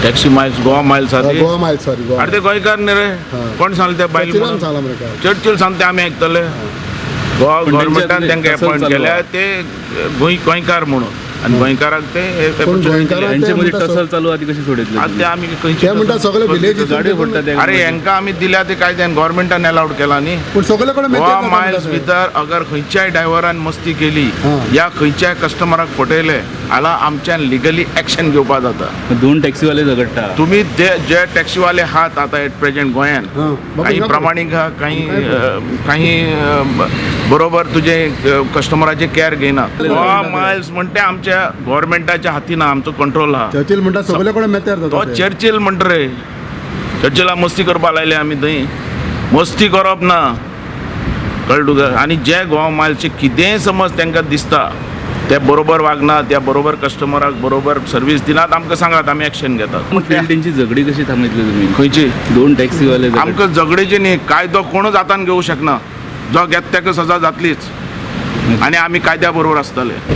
Taxi Miles, Goa Miles आहा ती. Goa Miles, sorry, Goa. अरे, ते गोंयकार न्ही रे. कोण सांगले ते बायल चर्चिलान म्हणून? सांगला मरे काय. चर्चिल सांगते, आमी आयकतले. गोवा पण गव्हर्मेंटान तेंच्या तांकां तसंच अपॉयंट चालू केल्या आहा. ते गोंयकार म्हणून आनी गोंयकाराक ते हे पूण opportunity गोंयकाराक दिल्या. यांचे मध्ये म्हणटा टसल चालू आहा, ती कशी सोडयतले? आतां ते आमी खंयची ते म्हणटा सगळे विलेज. गाडी फोडटा ते. अरे, हेंकां आमी दिल्या ते कायद्यान, गव्हर्मेंटान अलाउड केला न्ही. पूण सगळे कडेन गोवा मायल्स भितर अगर खंयच्याय ड्रायव्हरान मस्ती केली या खंयच्याय कस्टमराक फटयले जाल्यार आमच्यान लिगली एक्शन घेवपा जाता. दोन टॅक्सीवाले झगडटा. तुम्ही जे जे टॅक्सीवाले आहात आता एट प्रेझेंट गोंयान, बाबा, काही हिंगा प्रामाणीक आहा, काही काही बरोबर तुजे कस्टमराचे केअर घेयना. गोवा मायल्स म्हणटे आमच्या गव्हर्मेंटाच्या हातीन आहा, आमचो कंट्रोल आहा. चर्चिल म्हणटा सगळे कडेन मेत्यार तो जाता ते. चर्चिल म्हणटा रे, चर्चिला मस्ती करपा लायले आमी थंय. मस्ती करप ना, कळ्ळें तुका? आनी जे गोवा मायल्सचे कितेंय समज तांकां दिसता ते बरोबर वागनात त्या बरोबर कस्टमराक बरोबर सर्वीस दिनात, आमकां सांगात, आमी एक्शन घेतात. मग तेंची झगडी कशी थांबयतले तुम्ही? खंयची? दोन टॅक्सीवाले झगडटा. आमकां झगडेचे न्ही, कायदो कोणूच हातान घेवंक शकना. जो घेता ताका सजा जातलीच आनी आमी कायद्या बरोबर आसतले.